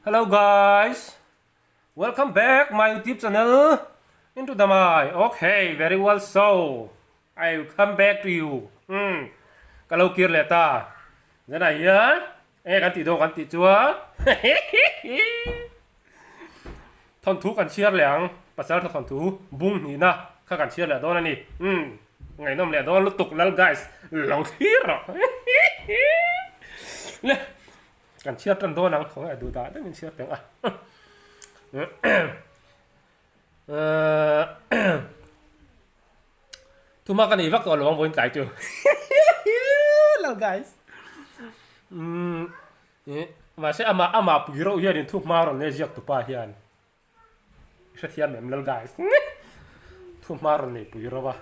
Hello guys welcome back my youtube channel into the my okay very well so I will come back to you umm ka lo kir leh ta zanah hian enge kan tih dawn kan tih chuan thawnthu kan chhiar leh ang pasal tha thawnthu bung hnihna kha kan chhiar leh dawn a ni umm ngaihnawm leh dawn lutuk lal guys lo thlir rawh le Kan chhiar tan dawn ang, khawngaih a duh dah deuhin chhiar teng a. Tuma ka nei vak tawh lo ang vawiin tlai chu. Hello guys. Mahse ama ama pui reuh hian in thu hma rawn nei ziak tupa hian. I hrethiam em lal guys. Thu hma rawn nei pui reuh a.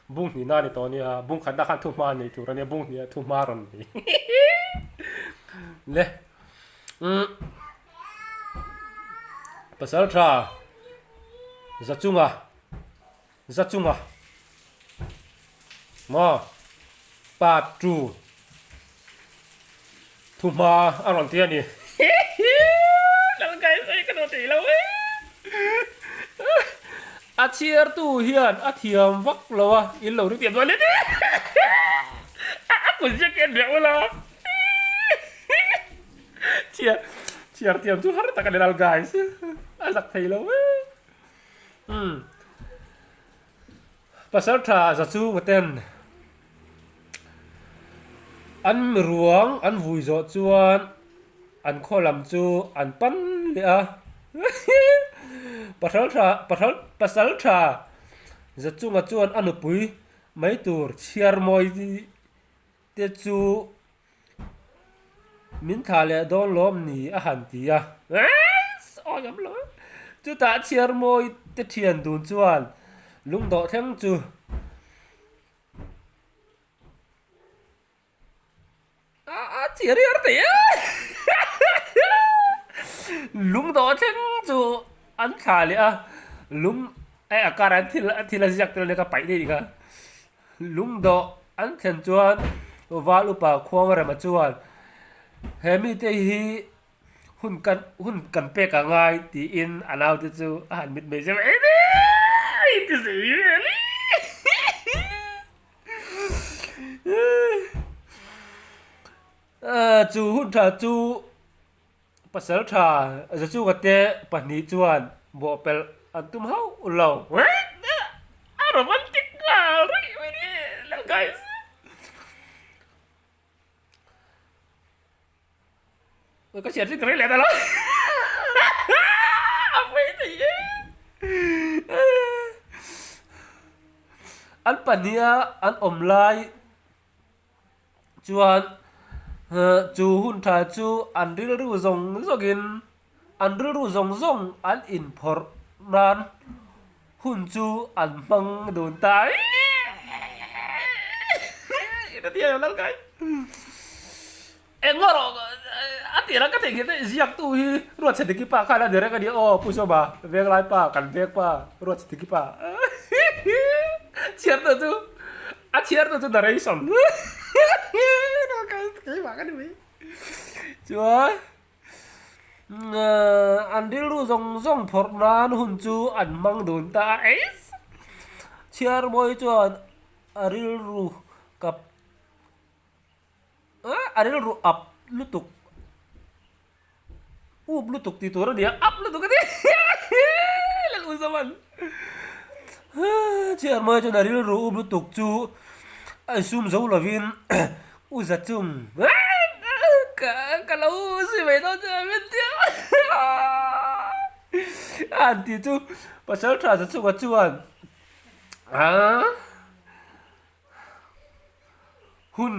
Bung hnihna a ni tawh ania, bung khatna khan thu hma nei tur ania, bung hnih ah thu hma rawn nei. Le. Umm. Pasal tha za chunga za chunga maw part 2 thu hma a rawn ti a ni. Lal guys hei ka duh thei lo e. A chhiartu hian a thiam vak lo a, in lo ri tiam chuan a kut ziak hi a riah ula. Chhiar chhiar thiam chu har tak a ni lal guys a zak thei lo e. Umm Pasal tha za chunga ten an ruang an vui zawh chuan an khaw lam chu an pan leh a Pasal tha pasal pasal tha za chunga chuan a nupui mai tur chhiar mawi te chu Min thlah leh dawn lawm ni a han ti a. Awi am lo e. Chutah chhiarmawi te thian dun chuan lungdawh thleng chu a chhiar hiar thei e. Lungdawh thleng chu an thlah leh a, lung eh a karah thil thil a ziak tel ania ka paih daih kha. Lungdawh an thlen chuan Val upa Khuangrema chuan he mite hi hun kan hun kan pek a ngai tiin a naute chu a han mit mai zeuh em em ti zei vel Chu hun tha chu Pasal tha Zachunga te pahnih chuan bawhpelh an tum hauh lo. A romantic nghal rih mai ni lo guys. Ka chhiar chu ka rei leh ta lo. A pawi thei e. An pahniha an awm lai Chuan chu hun tha chu an rilru zawng zawngin an rilru zawng zawng an inphawrh nan hun chu an hmang dun ta A tirah ka theihnghilh daih ziaktu hi Ruatchhe pa khan a ni reng a ni aw Pu Sawma Venglai pa kan veng pa Ruatchhe pa chhiartu chu A chhiar tu chu narration keimah ka ni mai chuan an rilru zawng zawng phawrh nan hun chu an hmang dun ta a eis chhiar mawi chuan a rilru kap a rilru up lutuk up lutuk tih tur a ni a up lutuk a ni Laluzawman chhiar mai chuan a rilru up lutuk chu a insum zo lovin u za chung ka ka lo zui mai dawn che min ti a an tih chu pasal tha za chunga chuan ah hun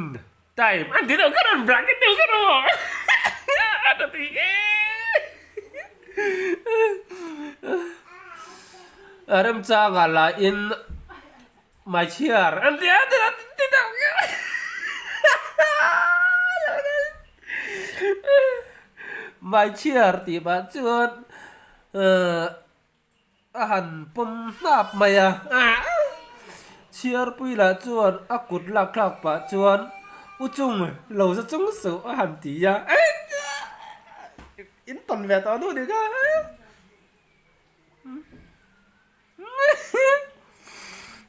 Time an ti deuh kher an bracket deuh kher aw a ta ti e a remchanga la in mai chhiar an ti a ti ti deuh kher mai chhiar tih pah chuan A han pawm hnap mai a, Chhiarpui lah chuan a kut lak thlak pah chuan U Chung lo za chung suh a han ti a. In tawn ve tawh duh nih kha.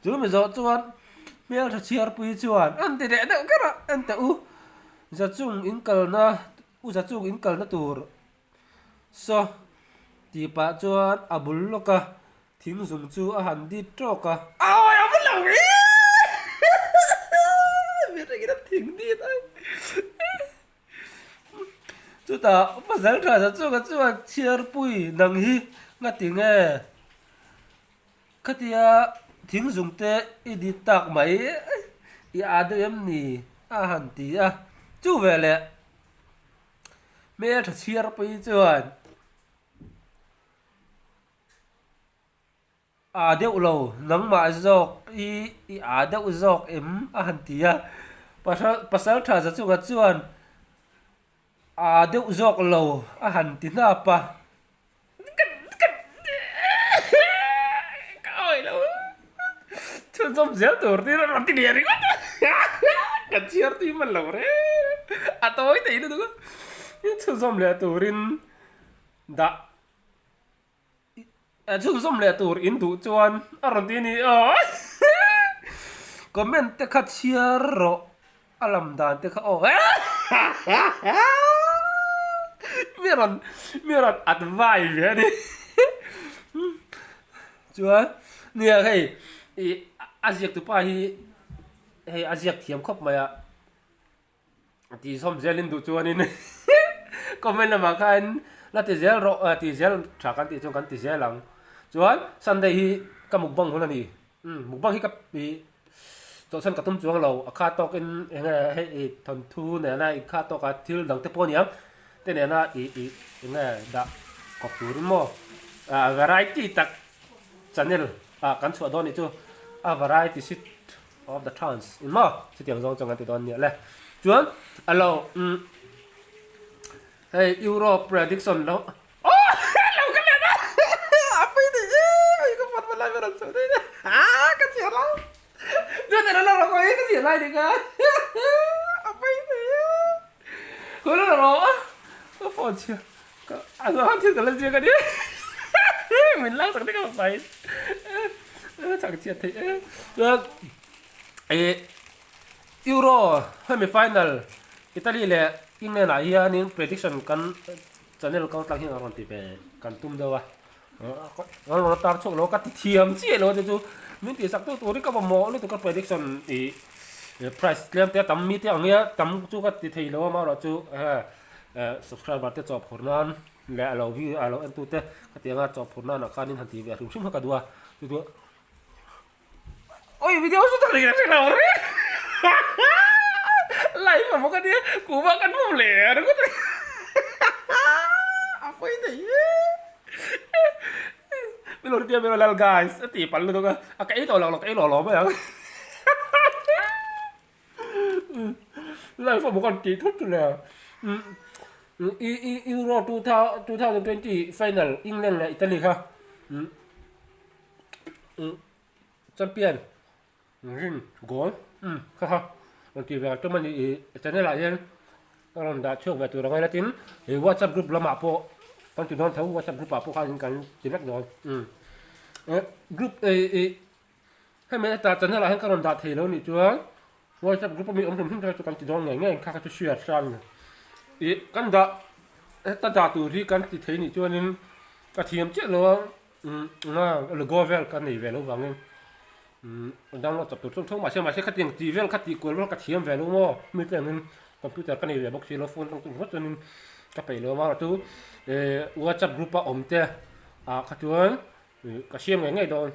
Chu mi zawh chuan hmeltha chhiarpui chuan an ti leh deuh kher a, en teh u, Zachung in kalna u Zachung in kalna tur saw tih pah chuan a bul lawk a, thing zung chu a han dit tawk a. Awi a va lo e! Mihringin a thing dit ai. Chutah pasal tha za chunga chuan chhiarpui nang hi nga ti nge? Khatia thing zung te i dit tak mai i aa deuh em ni? a han ti a. Chu veleh hmeltha chhiarpui chuan. Aa deuh lo, nangmah zawk i i aa deuh zawk em? a han ti a. Pasal tha za chunga chuan aa deuh zawk lo a han ti hnap a. Ka awih lo. Chhunzawm zel tur tir a rawn ti leh ringawt a. Ka chhiar tui hman lo reng. A tawi thei lutuk a. Chhunzawm leh turin dah. Chhunzawm leh tur in duh chuan a rawn ti a ni aw. Comment te kha chhiar rawh a lam dan te kha aw. Mi rawn mi rawn advice ve a ni. Chuan nia hei ih a ziak tupa hi hei a ziak thiam khawp mai a. Ti zawm zelin duh chuanin comment lamah khan la ti zel rawh ti zel tha kan tih chuan kan ti zel ang. Chuan Sunday hi ka mukbang hun a ni. Umm mukbang hi ka ih chawhchhan ka tum chuang lo a kha tawkin eng nge hei ih thawnthu nena ih kha tawka thil dang te pawh a niang te nena ih ih eng nge dah kawp turin maw ah variety tak channel ah kan chhuah dawn nih chu a variety sit Of the chance in maw chutiang zawng chuan kan ti dawn nia le. Chuan a lo umm hei Euro prediction lo oh lo ka let a a pui thei em ai ka phone hman lai ber an sawi daih a ka chhiar lai chuan eng lo rawh ka chhiar lai ni kha a pui thei em khawi lo rawh ka phone chhia ka a zawh han thil ka la ziak a nia min lak sak te ka pai chak chiat thei em chuan ih Euro hemi final Italy leh England ah hianin prediction kan channel kal tlang hian a rawn ti ve kan tum deuh a kan rawn tar chhuak lo ka ti thiam chiah lo te chu min tih sak tu turin ka mamawh lutuk a prediction ih price tlem te a tam mi te ang nia tam chu ka ti thei lo a amaherawhchu Subscriber te chawp phur nan leh a lo view a lo en tu te khatiang a chawp phur nan ah khanin han ti ve hrim hrim kha ka duh a chu chu oi video chu tak ringawt hrelo re live a bawk ania kuhva kan hmu leh ringawt a pawi thei e min lo tia min lo lal guys a ti palh lutuk a a ka ei tawh lo ka ei lawh lawh mai ang. Life a bawk an tih thut chu le. Euro 2020 final England leh Italy kha champion rin goal kha kha rawn tih ve tum a ni i channel ah hian ka rawn dah chhuak ve tur ang a tin WhatsApp group lamah pawh kan ti dawn tho WhatsApp group ah pawh khan kan ti vek dawn group Hemi heta channel ah hian ka rawn dah thei lo nih chuan WhatsApp group a mi awm hlum hlum te kha chu kan ti dawn ngei ngei ang kha kha chu share san ih kan dah heta dah tur hi kan ti thei nih chuanin ka thiam chiah lo a umm nga logo vel ka nei ve lo vangin umm download chawp tur chu tho mahse mahse khatiang tih vel kha tih kual vel ka thiam ve lo maw mi te angin computer ka nei ve bawk si lo phone atang ringawt chuanin ka peih lo a chu eh WhatsApp group a awm te ah kha chuan ka siam ngei ngei dawn.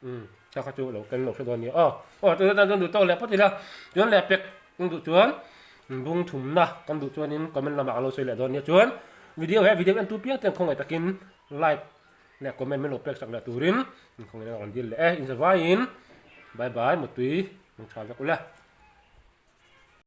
Umm ta kha chu lo ken lo hre dawn nia aw. Aw tunah tan chuan duh tawk leh phawt ila chuan leh pek kan duh chuan bung thumna kan duh chuanin comment lamah kan lo sawi leh dawn nia chuan video he video entu piang ten khawngaih takin like leh comment min lo pek sak leh turin khawngaih in a rawn dil leh e inzavaiin bye bye mutui mangtha vek ula.